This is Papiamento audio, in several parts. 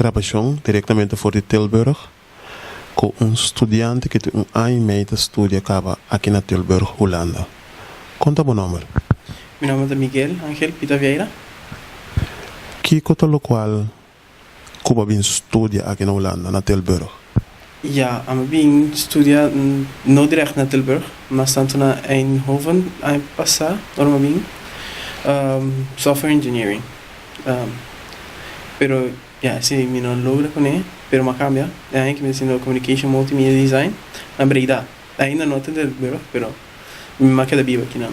grabashon direktamente for di Tilburg ku un studiante ku tin un aña i mei ta studia kaba aki na Tilburg, Hulanda. Kon ta bo nòmber? Mi nòmber ta Miguel Angel Pita Vieira. Kiko ta lokual ku bo a bin studia aki na Hulanda, na Tilburg? Ya, ami bin studia no dirèkt na Tilburg, mas tantu na Eindhoven aña pasá ora mi a bin, software engineering. Pero ya, esei mi no logra kuné, pero mi a kambia. E aña aki mi ta hasiendo communication multimedia design na Breda. Ainda no ta Tilburg, pero mi a keda biba akinan.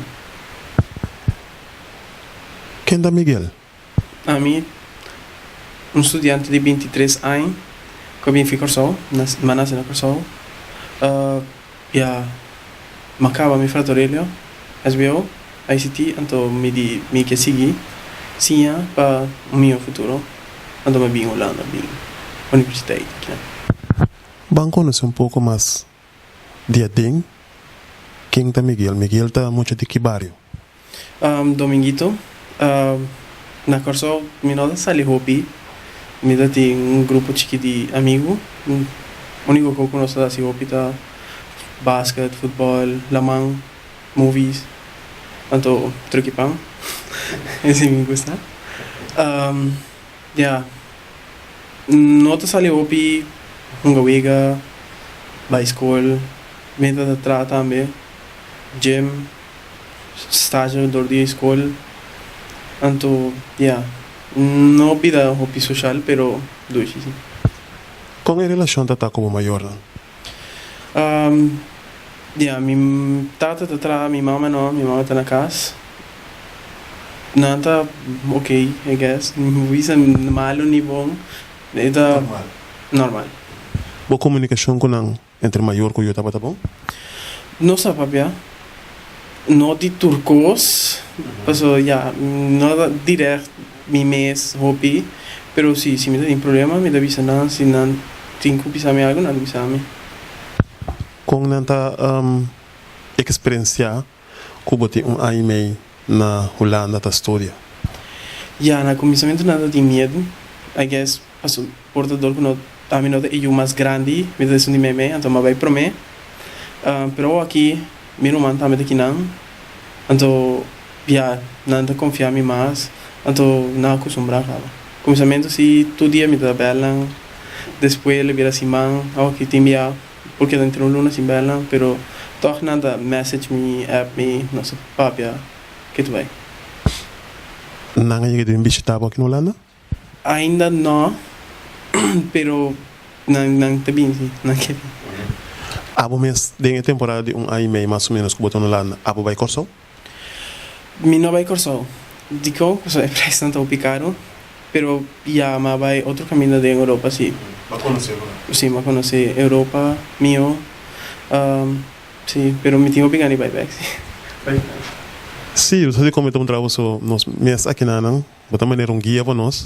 Ken ta Miguel? Ami, un studiante di bintitres aña ku a bin fi Kòrsou, mi a nase na Kòrsou. Ya, mi a kaba mi Frater Aurelio, SBO, ICT, anto mi di mi ke sigui siña pa un mihó futuro, anto mi a bin Hulanda, bin universiteit akinan. Ban konosé un poko mas di aden, ken ta Miguel? Miguel ta mucha di ki bario? Dominguito, Na Kòrsou mi no ta sali hopi, mi ta tin un grupo chiki di amigu. Úniko kos ku nos ta hasi hopi ta basket, futbòl, laman, movies, anto truki pan, esei mi gusta. Ya, no ta sali hopi hunga wega, bai skol, mi ta traha tambe, gym. Stage dor di e skol anto ya no bida hopi soshal pero dushi si. Kon e relashon ta ta ku bo mayornan? Ya mi tata ta traha mi mama no mi mama ta na kas nan ta ok I guess mi por bisa malu ni bon e ta normal. Bo komunikashon ku nan Entre mayor ku yo tabata bon? No sa papia. No di tur kos, paso ya no ta dirèkt mi mes hopi, pero si si mi ta tin problema mi ta bisa nan, si nan tin ku bisa mi algu nan ta bisa mi. Kon nan ta eksperensiá ku bo tin un aña i mei na Hulanda ta studia? Ya na kuminsamentu nan ta tin miedu, I guess paso por ta dor ku no Ami no ta e yu mas grandi, mi ta esun di meimei, anto mi a bai promé. Pero awor aki mi ruman tambe ta kinan, anto ya nan ta konfia mi mas, anto nan a kustumbrá kaba. Kuminsamentu si tur dia mi ta bèl nan, despues el a bira siman, awor aki tin bia por keda entre un luna sin bèl nan, pero tòg nan ta message mi, app mi, nos ta papia ke ta bai. Nan a yega di bin bishitá bo aki na Hulanda? Ainda no, pero nan nan ta bin si, nan ke bin. Abo mes den e temporada di un aña i mei mas o menos ku bo ta na Hulanda, abo bai Kòrsou? Mi no bai Kòrsou. Dikon? Pasobra e preisnan ta hopi karu. Pero ya mi a bai otro kaminda den Europa si. Bo a konosé Europa? Si, mi a konosé Europa mihó. Si, pero mi tin hopi gana di bai bèk si. Si, bo sa di kon mi ta puntra bo so nos mes akinanan. Bo ta manera un guia pa nos.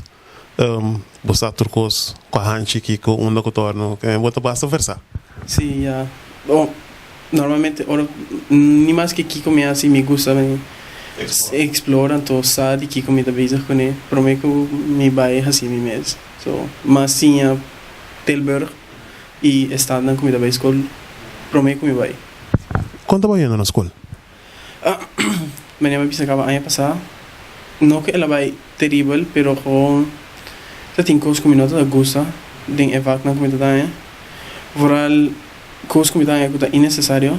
Bo sa tur kos, kua hanchi, kiko, unda ku torno. Bo ta basta versá. Sí, ya. Bon, normalmente ora ni maske kiko mi hasi mi gusta mi explora, anto sa di kiko mi ta bezig kuné promé ku mi bai hasi mi mes. So, mas siña Tilburg i e stadnan ku mi ta bai skol promé ku mi bai. Kon ta bai yendo na skol? Manera mi a bisa kaba aña pasá, no ku el a bai teribel, pero gewoon ta tin kos ku mi no ta gusta den e vaknan ku mi ta daña. Vooral kos ku mi ta haña ku ta innesesario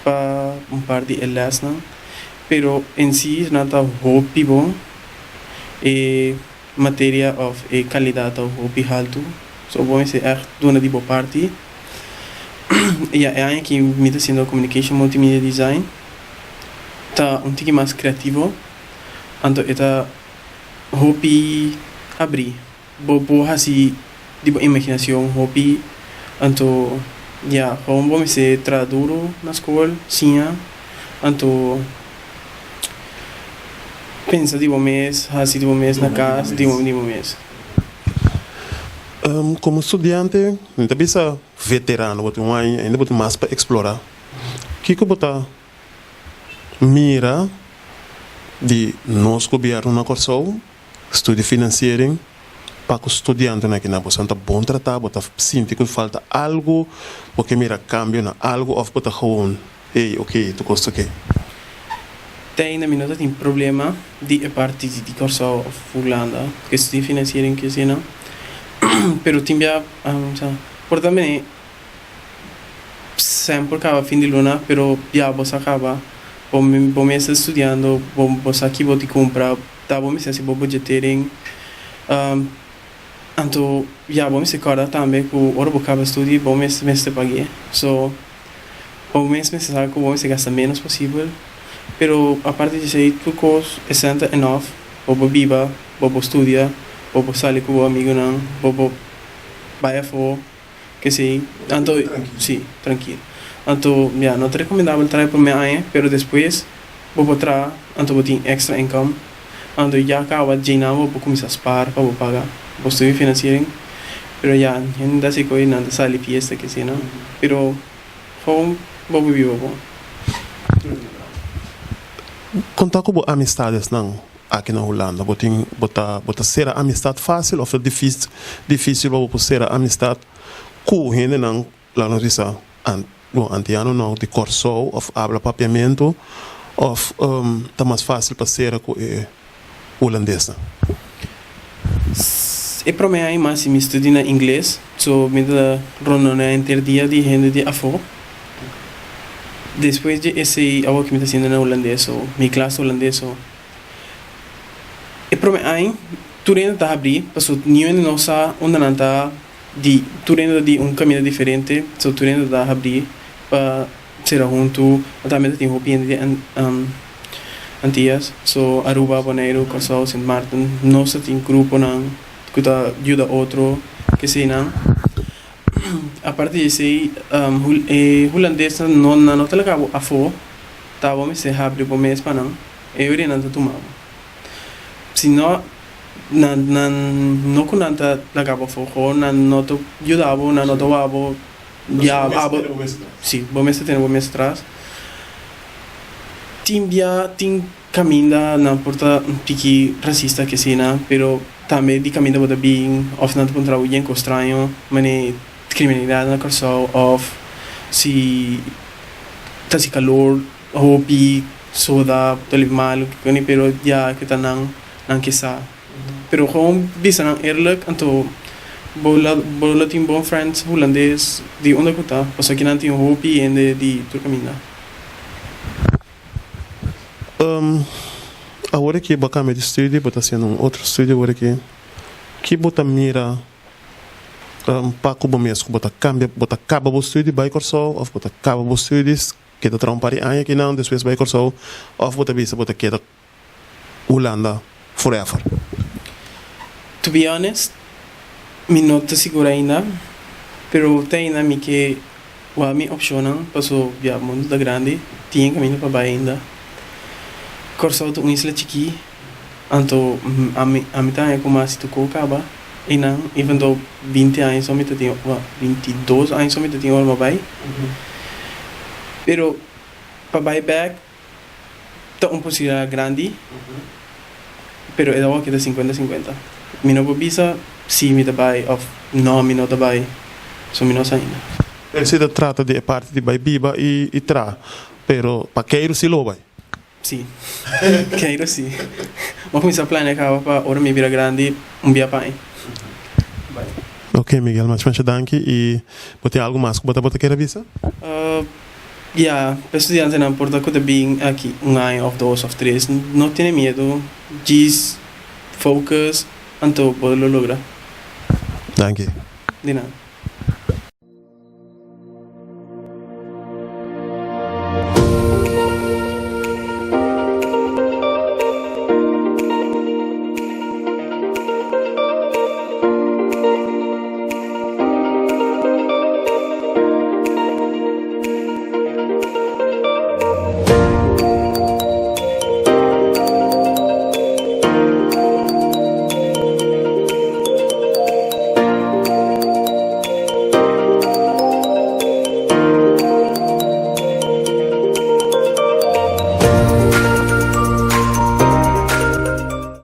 pa un par di e lèsnan, pero en si nan ta hopi bon. E materia òf e kalidat ta hopi haltu, so bo mester ègt duna di bo parti. Ya e aña aki mi ta haciendo Communication Multimedia Design, ta un tiki mas creativo, anto e ta hopi habri, bo por haci di bo imaginacion hopi, anto ya gewoon bo mester traha duro na school, siña, anto pensa di bo mes, haci di bo mes na cas, di bo mes. Komo studiante, mi ta bisa veterano, bo tin un aña ainda bo tin mas pa eksplorá. Kiko bo ta mira di nos gobièrnu na Kòrsou, studiefinanciering, Pa ku studiantenan aki nan boso ta bon tratá, bo ta sinti ku falta algu, bo ke mira kambio na algu òf bo ta gewoon hey oke tur kos ta oke? Te ainda mi no ta tin problema di e parti di Kòrsou òf Hulanda ku e financiering ku esei nan, pero tin bia por ta mene semper kaba fin di luna pero ya bo sa kaba bo bo mes ta studiando bo bo sa ki bo tin kumpra. Ta bo mester hasi bo budgetering. Anto ya bo mester kòrda tambe ku ora bo kaba studi bo mes mester pag'é. So bo mes mester sa ku bo mester gasta ménos posibel. Pero aparte di esei tur kos esei ta enough. Bo por biba, bo por studia, bo por sali ku bo amigunan, bo por bai afó. Kesei anto si trankil. Anto ya no ta rekomendabel traha e promé aña pero despues bo por traha anto bo tin extra income anto ya kaba djena bo por kuminsá spar pa bo paga bo studio financiering pero ya hende ta hasi koe nan ta sali fiesta kesei no pero gewoon bo por biba bon. Konta ku bo amistadesnan Aki na Hulanda bo tin bo ta bo ta sera amistad fácil of ta difícil difícil pa bo por sera amistad ku hendenan laga nos bisa an bon antiano no di Kòrsou of abla papiamentu of ta mas fácil pa sera ku e hulandesnan? E promé aña mas mi studia na ingles so mi ta rondona henter dia di hende di afó. Despues di esei awor ku mi ta haciendo na hulandes so mi klas hulandes so. E prome aña tur hende ta habrí pasobra niun hende no sa unda nan ta di tur hende ta di un kaminda diferente so tur hende ta habrí pa sera huntu tambe ta tin hopi hende di Antias so Aruba, Boneiru, Kòrsou, Sint Maarten nos ta tin gruponan ku ta yuda otro keseinan aparte di esei e hulandesnan no nan no ta laga bo afó ta bo mester habri bo mes pa nan. E ora nan ta tuma bo. Si no, nan, nan, no ku nan ta laga bo afó, ho, nan no ta yuda bo, nan no ta wak bo, ya abo, si, bo mester tene bo mes atras. Tin bia, tin kaminda nan por ta un tiki rasista ke asina, pero tambe di kaminda bo ta bin òf nan ta puntra bo yen kos straño, manera kriminalidat na Kòrsou òf si ta hasi kalor. Hopi soda ta libi malu kiko ni pero ya ke ta nan nan ke sa pero gewoon bisa nan eerlijk anto bo la bo lo tin bon friends hulandes di unda ku ta pasobra kinan tin hopi hende di tur kaminda. Awor aki bo a kambia di studio bo ta hasiendo un otro studio awor aki ki bo ta mira pa ku bo mes ku bo ta kambia bo ta kaba bo studio bai Kòrsou òf bo ta kaba bo studies Keda traha un par di aña akinan, despues bai Kòrsou òf bo ta bisa bo ta keda Hulanda forever? To be honest, mi no ta sigur ainda, pero te ainda mi ke wak mi opshonnan paso ya mundu ta grandi, tin e kaminda pa bai ainda. Kòrsou ta un isla chikí, anto ami ami ta haña ku mas si tokó kaba einan, even though binti aña so mi ta tin, well, bintidos aña so mi ta tin ora mi a bai. Pero pa bai bek ta un posibilidad grandi, pero e ta wak ta sinkuenta sinkuenta. Mi no por bisa si mi ta bai of no mi no ta bai, so mi no sa ainda. Esei ta trata di e parti di bai biba i traha, pero pa keiru si lo bai. Sí, keiru si. Bo kuminsá plania kaba pa ora mi bira grandi un bia pa aña. Bai. Ok Miguel, masha masha danki i bo tin algu mas ku bo tabata kier a bisa? Ya, pa estudiantenan por ta ku ta bin aki un aña òf dos òf tres, no tene miedu, djis focus anto bo lo logra. Danki. Di nada.